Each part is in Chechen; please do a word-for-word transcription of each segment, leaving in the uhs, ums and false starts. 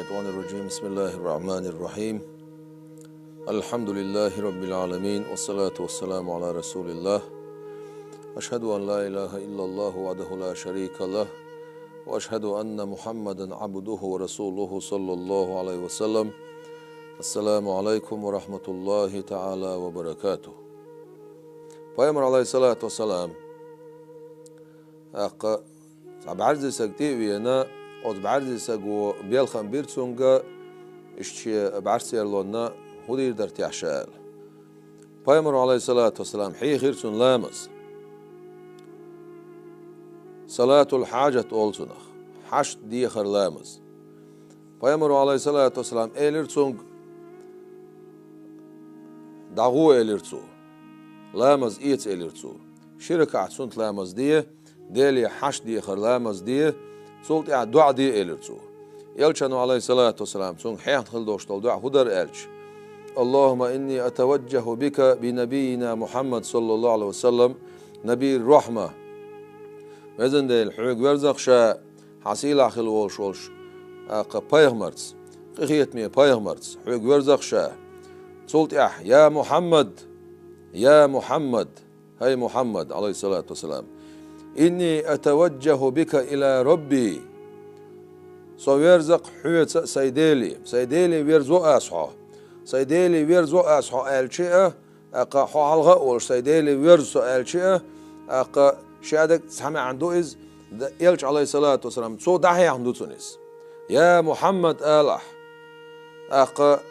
الشيطان الرجيم. بسم الله الرحمن الرحيم. الحمد لله رب العالمين، والصلاة والسلام على رسول الله. أشهد أن لا إله إلا الله وحده لا شريك له، وأشهد أن محمدا عبده ورسوله، صلى الله عليه وسلم. السلام عليكم ورحمة الله تعالى وبركاته. Пайхамар, عليه الصلاة والسلام, тӀаккха цхьа бӀаьрзе саг тӀе а вена, оцу бӀаьрзе саго белхан бира цуьнга, иштта шен бӀаьрсерлонна хӀун дийр дара техьа ша аьлла. Пайхамаро, عليه الصلاة والسلام, хьехира цунна ламаз. Салатул хьажат олу цунах, хьашт дехар ламаз. Пайхамаро, عليه الصلاة والسلام, элира цуьнга: «ДӀагӀо», — элира цо. «Ламаз эца», — элира цо. «Ши ракаӀат суннат ламаз де, Деле хьашт дехар ламаз де, цул тӀаьхьа доӀа де», — элира цо. Элчано, عليه الصلاة والسلام, цуьнга хьехна хила долуш долу доӀа хӀун дара аьлча: «اللهم إني أتوجه بك بنبينا محمد صلى الله عليه وسلم نبي الرحمة». Везан Дела, хьоьга верза-кх ша, хьан сийлахь хила волуш волчу, тӀаккха, пайхамарца, къинхетаме пайхамарца, хьоьга верза-кх ша. Цул тӀаьхьа: «Я Мухьаммад, я Мухьаммад, хӀай Мухьаммад», عليه الصلاة والسلام, «إني أتوجه بك إلى ربي». Со верза-кх хьоьца сайн Деле, сайн Деле верзо ас хьо. Сайн Деле верзо ас хьо аьлча а, тӀаккха, хьо хьалха а волуш сайн Деле верза со аьлча а, тӀаккха, шадерг цхьа маьӀна ду иза, д-, Элча, عليه الصلاة والسلام, цо дӀахьехна ду цунна иза. «Я Мухьаммад», — алахь. ТӀаккха,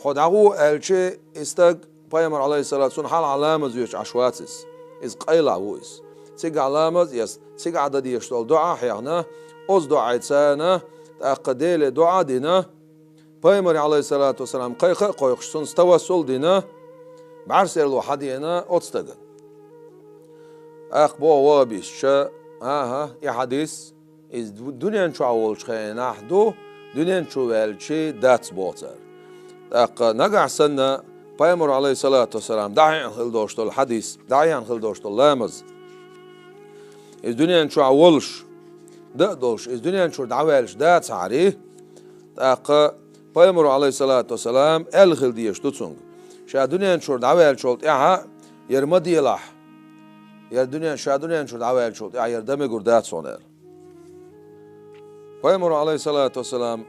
«Хьо дӀагӀо», — аьлча, и стаг, пайхамар, عليه الصلاة, цунна хьалха ламаз оьцуш Ӏаш вац иза. Иза къайлахь ву иза. Цигахь ламаз эцна, цигахь дан дезаш долу доӀа хьехна, оцу доӀайца, тӀаккха, Деле доӀа а дина, пайхамаре, عليه الصلاة والسلام, кхайкха а кхойкхуш, цунца тавассул а дина, бӀаьрсерло хьадеана оцу стагана. ТӀаккха боху ваххабисташа: «ХӀан-хӀа, и хьадис, иза ду-, дуьнен чохь волчу хенахь ду, дуьнен чу ваьлча дац», — боху цара. ТӀаккха нагахь санна пайхамаро, عليه الصلاة والسلام, дӀахьехна хила долуш долу хьадис, дӀахьехна хила долуш долу ламаз, иза дуьнен чохь волуш, дан а долуш, иза дуьнен чуьра дӀаваьлча дацахьара, тӀаккха пайхамаро, عليه الصلاة والسلام, аьлла хила дезаш ду цуьнга: «Ша дуьнен чуьра дӀаваьллачул тӀаьхьа яра ма делахь, яра дуьнен, ша дуьнен чуьра дӀаваьллачул тӀаьхьа яра дан мегар дац хьуна», — аьлла. Пайхамаро, عليه الصلاة والسلام,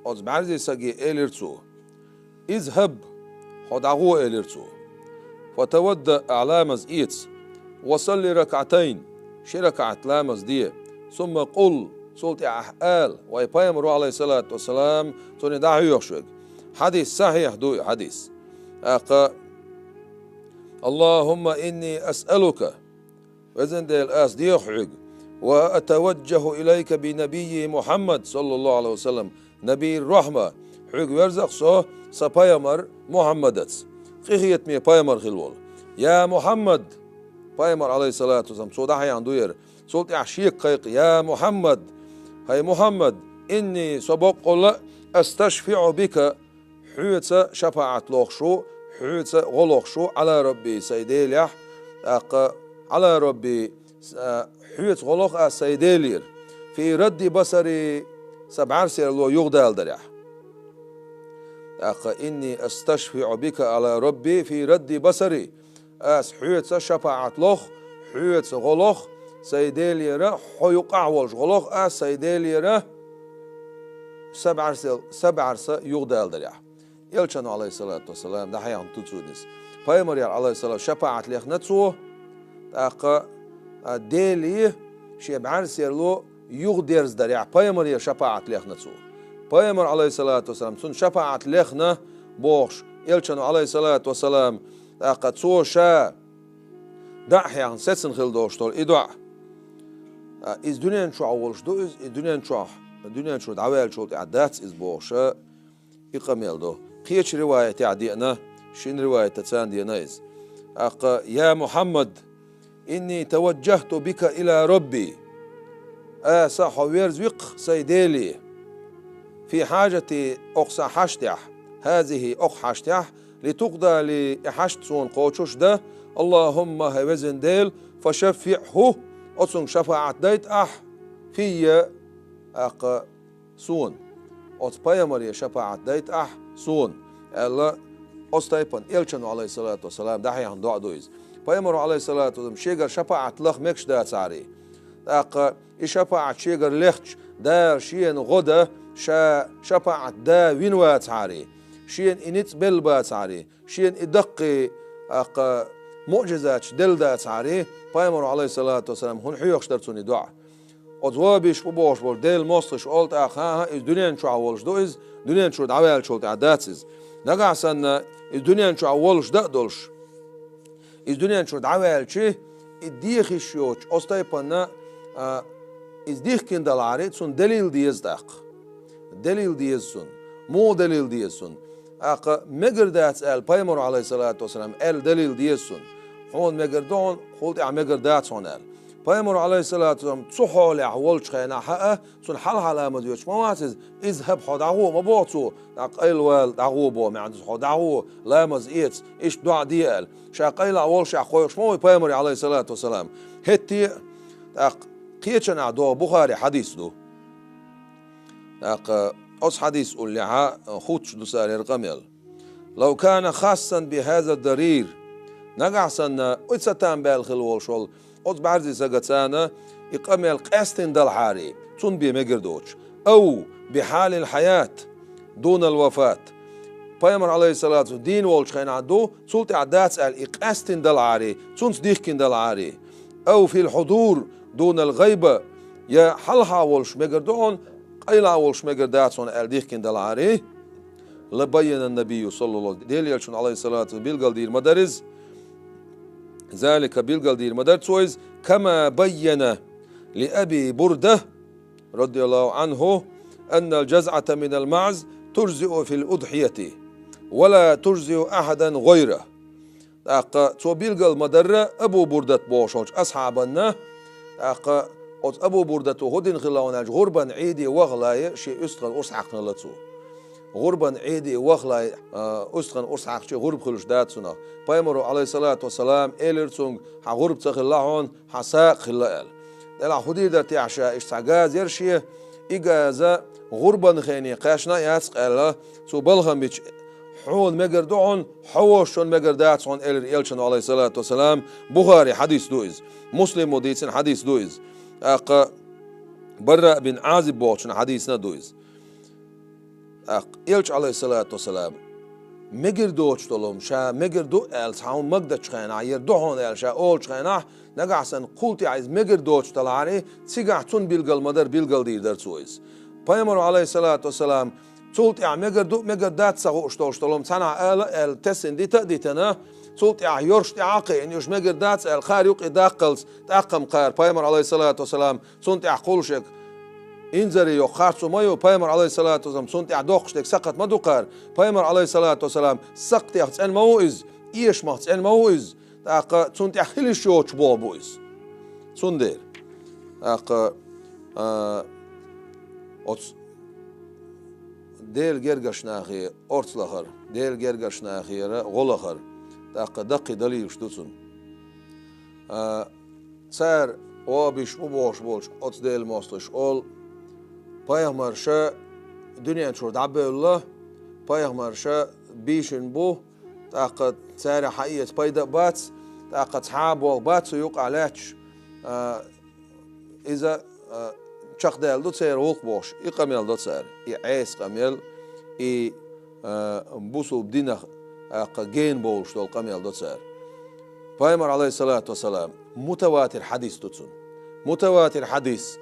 оцу бӀаьрзе саге элира цо: «اذهب, хьо дӀагӀо», — элира цо. «فتوضأ, ахь ламаз эца, وصل ركعتين, ши ракаӀат ламаз де, ثم قل, цул тӀаьхьа ахь ала», — вай пайхамаро, عليه الصلاة والسلام, цунна дӀахьоьхуш верг. Хьадис сахьихь ду и хьадис. ТӀаккха: «اللهم إني أسألك, везан Дела, ас деху хьоьга, وأتوجه إليك بنبي محمد صلى الله عليه وسلم نبي الرحمة, хьоьга верза-кх со сан пайхамар Мухьаммадаца, къинхетаме пайхамар хила волу. Я Мухьаммад», — пайхамар, عليه الصلاة والسلام, цо дӀахьехна ду яра, цул тӀаьхьа шега кхайкха: «Я Мухьаммад, хӀай Мухьаммад, إني, со боккъалла а, أستشفع بك, хьоьца шапаӀат лохуш ву, хьоьца гӀо лохуш ву, على ربي, сайн Делехь, тӀаккха, على ربي, с-, а, хьоьца гӀо лоху ас сайн Делера, في رد بصري, сан бӀаьрсерло юхадалдарехь». ТӀаккха: «إني أستشفع بك على ربي في رد بصري». Ас хьоьца шапаӀат лоху, хьоьца гӀо лоху сайн Делера, хьо юккъахь волуш гӀо лоху ас сайн Делера, сан бӀаьрсел-, сан бӀаьрса юхадалдарехь. Элчано, عليه الصلاة والسلام, дӀахьехна ду цунна иза. Пайхамаре, عليه الصلاة, шапаӀат лехна цо, тӀаккха, а, Деле шен бӀаьрсерло юхадерзадарехь, пайхамаре шапаӀат лехна цо. Пайхамар, عليه الصلاة والسلام, цунна шапаӀат лехна бохуш, Элчано, عليه الصلاة والسلام, тӀаккха цо ша дӀа а хьехна сецна хила долуш долу и доӀа. А, иза дуьнен чохь волуш ду иза, и дуьнен чохь, дуьнен чуьра дӀаваьллачул тӀаьхьа дац иза бохуша, и къамел ду. Кхечу риваятехь деана, шина риваятаца деана иза. ТӀаккха: «يا محمد، إني توجهت بك إلى ربي». Аса хьо верза-кх сайн Деле. «في حاجتي, окху сан хьаштехь, هذه, окху хьаштехь, لتقضى لي, и хьашт суна кхочуш дан, اللهم, хӀай везан Дела, فشفعه, оцунга шапаӀат дайта ахь, في, тӀаккха суна. оцу пайхамаре шапаӀат дайта ахь суна, аьлла, оцу тайпана элчано, Ӏалайхиссалату вассалам, дӀахьехна доӀа ду иза. Пайхамаро, Ӏалайхиссалату вассалам, шегара шапаӀат лаха мегаш дацахьарий, тӀаккха и шапаӀат шегара лехча, Дала шена гӀо дан ша шапаӀат да вина вацахьарий, шена и ницкъ белла бацахьарий, шена и даккхий, тӀаккха, муӀжизаташ делла дацахьарий, пайхамаро, Ӏалайхиссалату вассалам, хӀунда хьоьхуш дара цунна и доӀа? Оцу вабиш бу бохуш болу Делан мостагӀаша олу тӀаккха, хӀан-хӀа, иза дуьнен чохь волуш ду иза, дуьнен чуьра дӀаваьллачул тӀаьхьа дац иза. Нагахь санна иза дуьнен чохь волуш дан а долуш, иза дуьнен чуьра дӀаваьлча, и дехаш йоцуш, оцу тайпана, а, иза дихкина далахьарий, цунна делил деза тӀаккха. Делил деза цунна. Муха делил деза цунна? ТӀаккха мегар дац аьлла, пайхамаро, Ӏалайхиссалату вассалам, аьлла делил деза цунна. Хьуна мегар ду хьуна, хӀул тӀаьхьа мегар дац хьуна аьлла. Пайхамаро, Ӏалайхиссалату вассалам, цу хьолехь волчу хенахь хьаа, цунна хьалха ламаз оьцуш ма вац иза, иза хӀаба хьо дӀагӀо ма боху цо, тӀаккха къайлавала дӀагӀо боху маьӀна ду иза, хьо дӀагӀо, ламаз эца, иштта доӀа де аьлла. Ша къайлахь волушехь кхойкхуш ма ву пайхамаре, Ӏалайхиссалату вассалам. ХӀетте а, тӀаккха кхечанхьа догӀу Бухари хьадис ду. ТӀаккха оцу хьадис уллехьа, а, хуттуш ду цара хӀара къамел. «Лав кана хасссан би хаза дарир». Нагахь санна, оцу ца там баьлла хила волуш волу оцу бӀаьрзе сага царна и къамел къаьстина далахьарий, цунна бен мегар доцуш. «Ав би хьалил хьаят дунал вафат». Пайхамар, Ӏалайхиссалату, дийна волчу хенахь ду, цул тӀаьхьа дац аьлла, и къаьстина далахьарий, цунца дихкина далахьарий. «Ав фил хьудур дунал гӀайба», я хьалха волуш мегар ду хьуна, къайла волуш мегар дац хьуна аьлла дихкина далахьарий. «Лабайяна набийю саллаллаху», Делан элчано, Ӏалайхиссалату, билгалдийр ма дара иза. «Залика», билгалдийр ма дара цо иза, «кама байяна ли Аби Бурда, радияллаху анху, аннал жазъата минал маъз тужзиу фил удхьияти, ва ла тужзиу ахьадан гӀайра». ТӀаккха цо билгал ма дарра Абу Бурдат бохуш волчу асхьабанна, тӀаккха оцу Абу Бурдато хӀун дина хилла хьуна аьлча, гӀурбан Ӏийде вахале шен уьстагӀан урс хьаькхна хилла цо. ГӀурбан Ӏийде вахале, а, уьстагӀан урс хьаькхча гӀурба хуьлуш дац цунах. Пайхамаро, Ӏалайхиссалату вассалам, элира цуьнга: «Хьан гӀурба ца хилла хьуна, хьан сагӀа хилла», – аьлла. Делахь хӀун дийр дара техьа ша, иштта цхьа газа яра шен, и газа гӀурбан хене кхаьчна а яц-кх аьлла, цо балхам бича, «Хьуна мегар ду хьуна, хьо волчунна мегар дац хьуна», – элира элчано, Ӏалайхиссалату вассалам. Бухари хьадис ду иза. Муслимо дийцина хьадис ду иза. ТӀаккха Барра бин Ӏазиб бохучун хьадисна а ду иза. ТӀаккха элча, Ӏалайхиссалату вассалам, мегар доцуш долу хӀума, ша мегар ду аьлла, цхьа хӀума магадечу хенахь, яра ду хьуна аьлла, ша олучу хенахь, нагахь санна кхул тӀехь иза мегар доцуш далахьарий, цигахь цунна билгал ма дара, билгалдийр дара цо иза. Пайхамаро, Ӏалайхиссалату вассалам, цул тӀехь мегар ду, мегар дац ца хууш долуш долу хӀума цхьанхьа ала а аьлла, тесна дита а дитина, цул тӀехь йорш тӀехь а кхиъна, уьш мегар дац аьлла, кхара юкъе даккхалц, тӀаккха-м кхара Пайхамар, Ӏалайхиссалату вассалам, цунна тӀехь кхуллуш ерг инзаре йоккху харцо ма ю, Пайхамар, Ӏалайхиссалату вассалам, цунна тӀехь доккхуш дерг сакхат ма ду кхара. Пайхамар, Ӏалайхиссалату вассалам, сакхтех цӀена ма ву иза, эшамах цӀена ма ву иза, тӀаккха цунна тӀехь хила йиш йоцуш болу бу иза. Цундела, тӀаккха, а, оцу Делан гергарчу нахе орца лахар, Делан гергарчу нахера гӀо лахар, тӀаккха даккхий далилаш ду цунна. А, цара, вабиш бу бохуш болчу оцу Делан мостагӀаша олу, пайхамарша дуьнен чуьра дӀабевлла, пайхамарша бийшина бу, тӀаккха царах хьаэца пайда а бац, тӀаккха цхьа а болх бац цу юкъахь лаьтташ, а, иза, а, чекхдаьлла ду церан гӀуллакх бохуш, и къамел до цара, и Ӏеса къамел, и, а, бусулба динах, тӀаккха гена бовлуш долу къамел до цара. Пайхамар, Ӏалайхиссалату вассалам, мутаватир хьадис ду цунна. Мутаватир хьадис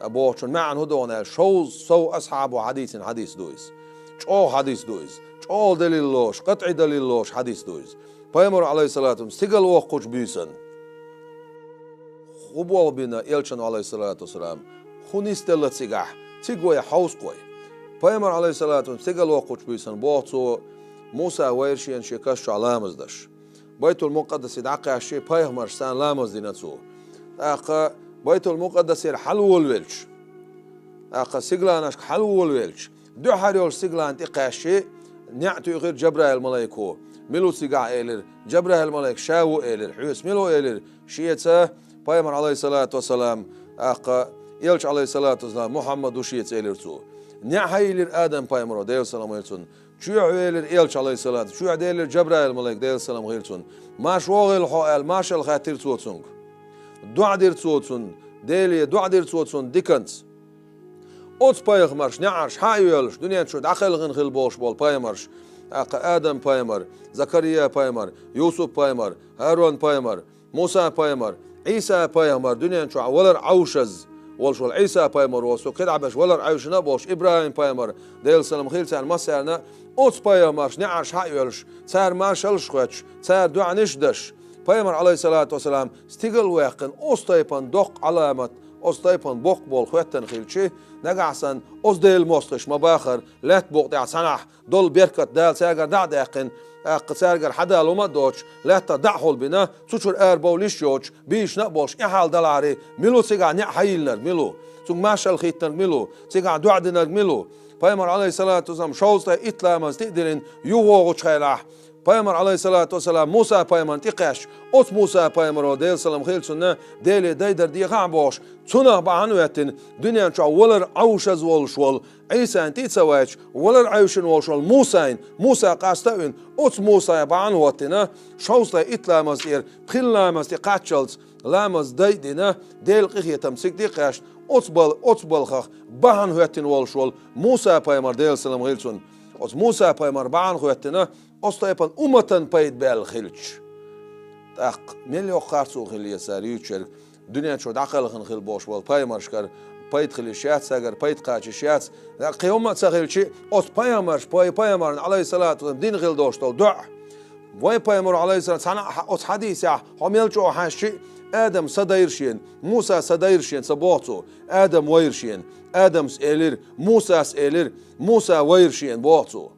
бохучун маьӀна хӀун ду аьлча, шовзткъа сов асхьабо хьадийцина хьадис ду иза. ЧӀогӀа хьадис ду иза. ЧӀогӀа далил лоруш, къатӀий далил лоруш хьадис ду иза. Пайхамар, Ӏалайхиссалату вассалам, стигала воккхучу буьйсанна хӀун болх бина элчано, Ӏалайхиссалату вассалам, хӀун нисделла цигахь, цига вай хьовса-кх вай. Пайхамар, Ӏалайхиссалату вассалам, стигала воккхучу буьйсанна боху цо, Муса вайра шена шен каш чохь ламаз деш. Байтул-Мукъаддасе дӀакхаьчча, пайхамаршца цхьаьна ламаз дина цо. ТӀаккха Байтул-Мукъаддасера хьалаволавелча, тӀаккха сигаланашка хьалаволавелча, дуьххьара йолчу сигалана тӀе кхаьчча, неӀ туьйхира Джабраил-малайко. Мила ву цигахь элира. Джабраил-малайк ша ву элира. Хьоьца мила ву элира. Шеца, пайхамар, Ӏалайхиссалату вассалам, тӀаккха элча, Ӏалайхиссалату вассалам, Мухьаммад ву шеца элира цо. НеӀ хьайиллира Адам-пайхамаро, Делан салам хилла цунна. Чоьхьа велира элча, Ӏалайхиссалату, чоьхьа делира Жабраил-малайк, Делан салам хилла цунна. Марша вогӀийла хьо аьлла, маршалла хаьттира цо цунга. ДоӀа дира цо цунна, Деле доӀа дира цо цунна диканца. Оцу пайхамарш, неӀарш хьа а йоьллуш, дуьнен чу дӀакхелхина хилла болуш болу пайхамарш, тӀаккха Адам-пайхамар, Закария-пайхамар, Юсуп-пайхамар, ХӀарун-пайхамар, Муса-пайхамар, Ӏийса-пайхамар, дуьнен чохь валар Ӏовшаз волуш волу Ӏийса-пайхамар воцу, кхидӀа беш валар Ӏовшина а болуш, ИбрахӀим-пайхамар, Делан салам хилла царна массарна, оцу пайхамарш, неӀарш хьа а йоьллуш, цара маршаллаш хоьттуш, цара доӀанаш а деш, пайхамар, Ӏалайхиссалату вассалам, стигал а ваьккхина, оцу тайпана доккха Ӏаламат, оцу тайпана боккха болу хоьттина хилчи, нагахь санна, оцу Делан мостагӀаша ма бахара, лаьтта букъа тӀехь цхьанахь долу беркат Дала цаьргара дӀа а даьккхина, тӀаккха цаьргара хьадала хӀума а доцуш, лаьттах дӀа а хьулбина, цу чуьра арабовла йиш йоцуш, бийшина а болуш, и хьал далахьара, мила ву цигахь неӀ хьайиллинарг, мила ву? Цуьнга маршалла хийттинарг мила ву? Цигахь доӀа динарг мила ву? Пайхамар, Ӏалайхиссалату вассалам, шовзткъе итт ламаз тӀе а диллина, юхавогӀучу хенахь, пайхамар, Ӏалайхиссалату вассалам, Муса-пайхамарна тӀекхаьчча, оцу Муса-пайхамаро, Делан салам хилла цунна, Деле дайдар дехахь а бохуш, цунах бахьана а хӀоьттина, дуьнен чохь валар Ӏовшаз волуш волу Ӏийсана тӀе а ца вайташ, валар Ӏовшина волуш волу Мусайна, Муса къаста а вина, оцу Мусайна бахьана а хӀоттина, шовзткъе итт ламаз тӀера пхи ламаз тӀе кхаччалц ламаз дай а дина, Делан къинхетам цига тӀе а кхаьчна, оцу бал-, оцу балхах бахьана а хӀоьттина волуш волу Муса-пайхамар, Делан салам хилла цунна. Оцу Муса-пайхамар бахьана а хӀоьттина, оцу тайпана умматан пайда баьлла хилча, тӀаккха мел йоккха харцо хила еза цара юьйцург, дуьнен чу дӀакхелхина хилла болуш болу пайхамаршкара пайда хила йиш яц, цаьргара пайда кхача йиш яц. Кхин хӀумма а ца хилчи, оцу пайхамарш, пай-, пайхамарна, Ӏалайхиссалату вассалам, дина хила долуш долу доӀа. Вайн пайхамаро, Ӏалайхиссалам, цхьана а хьа-, оцу хьадисехь, хьо мел чӀогӀа хьаьжчи, Адам са дайра шена, Муса са дайра шена, ца боху цо, Адам вайра шена, Адамс элира, Мусас элира, Муса вайра шена, боху цо.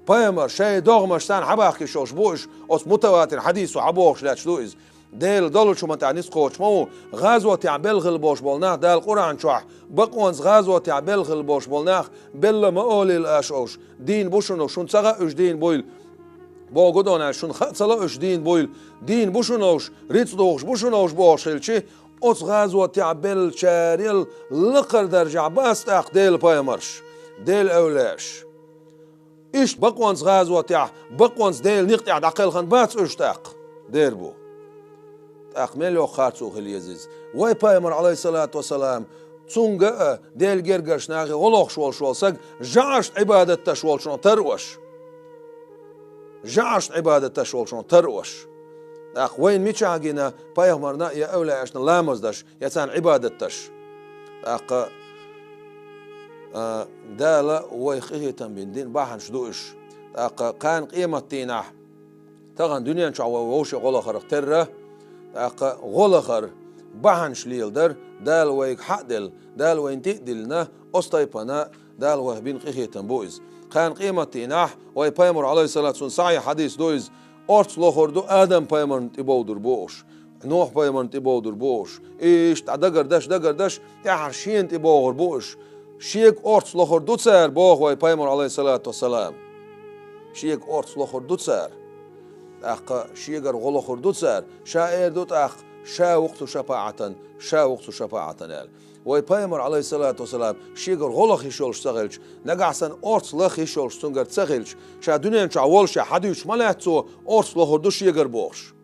Пайхамар шайн догӀмаш санна хьабахкаш йолуш бу уьш, оцу мутаватир хьадисо хьабохуш лаьтташ ду иза. Делан долучу хӀуман тӀехь ницкъ кхочуш ма ву, гӀазотехь белла хилла болуш болу нах Дала Къуръан чохь, бакъонца гӀазотехь белла хилла болуш болу нах, белла ма олийла аша уьш, дийна бу шуна уьш, шуна ца хаьа уьш дийна буйла. Боху гу дона аьлла, шуна хаа ца ло уьш дийна буйла, дийна бу шуна уьш, рицкъ духуш бу шуна уьш бохуш хилчи, оцу гӀазотехь беллачарел лакхара даржехь бац тӀаккха Делан пайхамарш, Делан эвлаяаш. Иштта бакъонца гӀазотехь, бакъонца Делан некъа тӀехь дӀакхелхина бац уьш тӀаккха, дер бу. ТӀаккха мел йоккха харцо хила еза иза. Вай пайхамар, Ӏалайхиссалату вассалам, цунга а, Делан гергарчу нахе гӀо лохуш волуш волу саг жӀарашна Ӏибадат деш волчунах тара уьш. ЖӀарашна Ӏибадат деш волчунах тара уьш. ТӀаккха вайна мичахь гина пайхамарна я эвлаяашна ламаз деш, я царна Ӏибадат деш? ТӀаккха, а, Дала вайх къинхетам бина дина бахьанаш ду уьш. ТӀаккха кхана къематдийнахь, тахана дуьнен чохь вай вовше гӀо лахарх терра, тӀаккха гӀо лахар бахьанаш леладар, Дала вайга хьа а делла, Дала вайна тӀе а диллина, оцу тайпана Дала вайх бина къинхетам бу иза. Кхана къематдийнахь вай пайхамар, Ӏалайхиссалату вассалам, сахьихь хьадис ду иза, орц лохур ду Адам-пайхамарна тӀе бовдур бу уьш. Нохь-пайхамарна тӀе бовдур бу уьш. Иштта дӀа дагардаш, дагардаш, тӀаьхьа шена тӀе богӀур бу уьш. Шега орц лохур ду цара, боху вай пайхамар, Ӏалайхиссалату вассалам. Шега орц лохур ду цара. ТӀаккха шегара гӀо лохур ду цара. Ша эр ду тӀаккха, ша ву-кх цу шапаӀатан, ша ву-кх цу шапаӀатан аьлла. Вай пайхамар, Ӏалайхиссалату вассалам, шегара гӀо лаха йиш йолуш ца хилча, нагахь санна орц лаха йиш йолуш цуьнгара ца хилча, ша дуьнен чохь волуш хьадуьйцуш ма лаьтта цо, орц лохур ду шегара бохуш.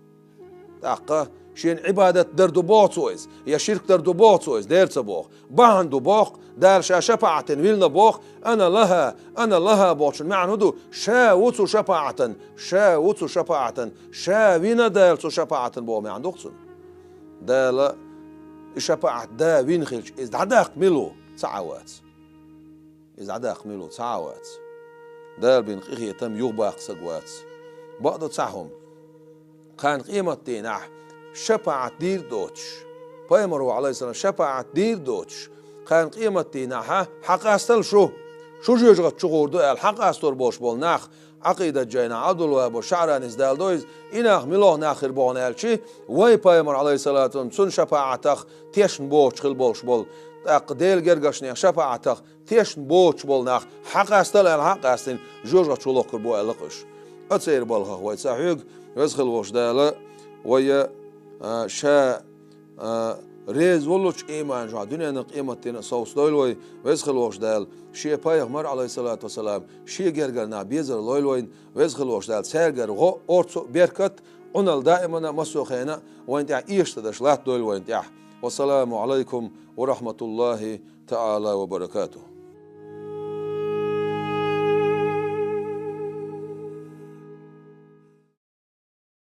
ТӀаккха шена Ӏибадат дар ду боху цо иза, я ширк дар ду боху цо иза, дера ца боху. Бахьана ду боху, Дала ша шапаӀатан вилна боху, ана лаха, ана лаха бохучун маьӀна хӀун ду? Ша ву цу шапаӀатан, ша ву цу шапаӀатан, ша вина Дала цу шапаӀатан боху маьӀна ду-кх цунна. Дала и шапаӀат да вина хилча, иза дӀадаккха мила ву? Цхьа а вац. Иза дӀадаккха мила ву? Цхьа а вац. Дала бина къинхетам юхабаккха саг вац. Бакъду цхьа хӀума. Кхана къематдийнахь шапаӀат дийр а доцуш, пайхамаро, Ӏалайхиссалам, шапаӀат дийр а доцуш, кхана къематдийнахьа хьакъастал шу, шу жоьжахати чу гӀур ду аьлла, хьакъастор болуш болу нах, Ӏакъидат жайнахь Ӏабдулваххаб ШаӀранис даладо иза, и нах мила нах хир бу хьуна аьлчи, вай пайхамар, Ӏалайхиссалату вассалам, цуьнан шапаӀатах тешна боцуш хила болуш болу, тӀаккха Делан гергарчу нехан шапаӀатах тешна боцуш болу нах хьакъастал аьлла, хьакъастина, жоьжахати чу лохкур бу аьлла-кх уьш. Оцеран балхах вай ца хьоьгу, Веза хила волчу Дала вай, а, ша, а, реза волчу ийманехь дуьненна къематдийнна а совцадойла вай, Веза хилла волчу Дала, Шен пайхамар, Ӏалайхиссалату вассалам, шен гергара нах безар лойла вайна, Веза хилла волчу Дала, цаьргара гӀо, орцу а, беркат а, Ӏуналла даимана а, массо а хенахь а вайна тӀехь эшаш дан деш латтадойла вайна тӀехь. Вассаламу Ӏалайкум ва рахьматуллахӀи таӀала ва баракатухӀ.